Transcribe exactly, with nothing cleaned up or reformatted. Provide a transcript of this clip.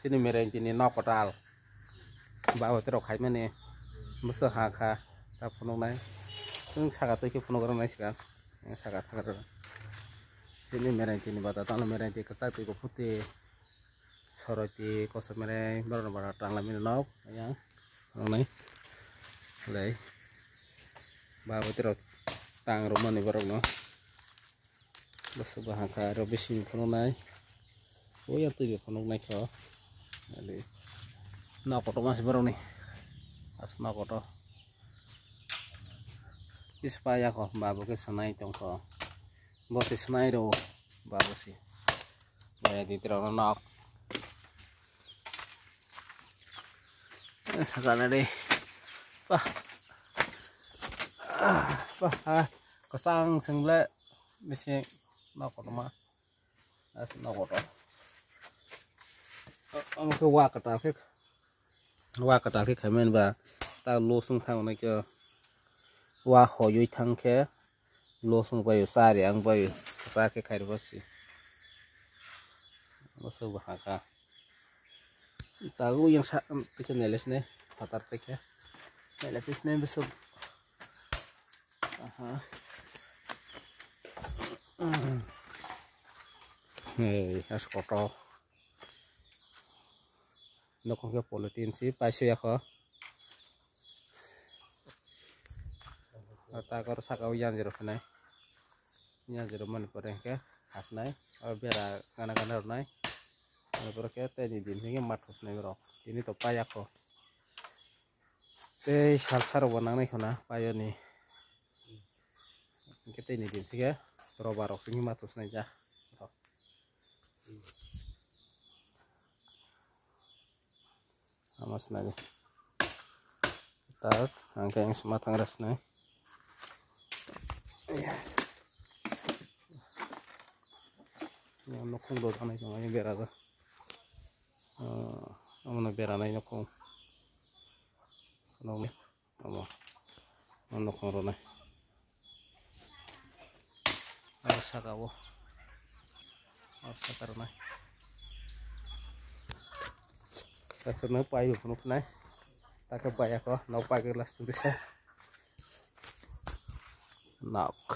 Tini mereng tini nok kotal. Ba hote rok khai mani. Musa ha kha. Ta phunuk nai. Tung saka twi khe phunuk rok nai sika. Saka thaka rok. Tini mereng tini bata tang mereng tini kwchak twi ko phuti. Soroti kosom mereng borok no bara tang lamini nok. Yang. Phunuk nai. Lei. Ba hote rok tang rok mani borok no. Bwswk bo hangkha aro bising phunuknai. O yang twi bo phunuknai kho. Nok kotor masi borokni. As nok kotor. Is pa ya kho, ba bo khe sanai tong kho. Bo se sanai ro, ba bo se. Ba ya di tro nok. Sakana de. Wah. Wah, ah. Kosang sengle bisi nok kotorma. As nok kotor. Omo khe wa kwtal khe, wa kwtal khe khaimani ba ta losung thang nai khe wa hoyui thang khe. Losung bai sari ang bai sa khe khairokgo si. Bwswk bo haka. Tago yang sa, um, tike neles ne, phatar tike. Neles is ne bwswk. Aha. Hey, as kotor. Nokong khe polythene si paisui ya kho. Takor saka o yanjero khenai. Yanjero mani pore khe hasnai. O bera gana gana rwnai. Mani pore khe tei ni din khe mathosnai borok. Tini to paya kho. Tei salsa rok bo nangnai khona payoni. Hwnkhe tei ni din khe rubber rok simi mathosnai ja. Ama sinai. Tak, angke yang sima thang ras nai. Yang nokong do tanai tong yang bera do. Amano bera nai nokong. Nokni. Omo. O nokong rwnai. Aro saka o. Aro saka rwnai. Aswk no pai bo phunuk nai. Takhe pai ako, nok pai ke last tisa. Nok.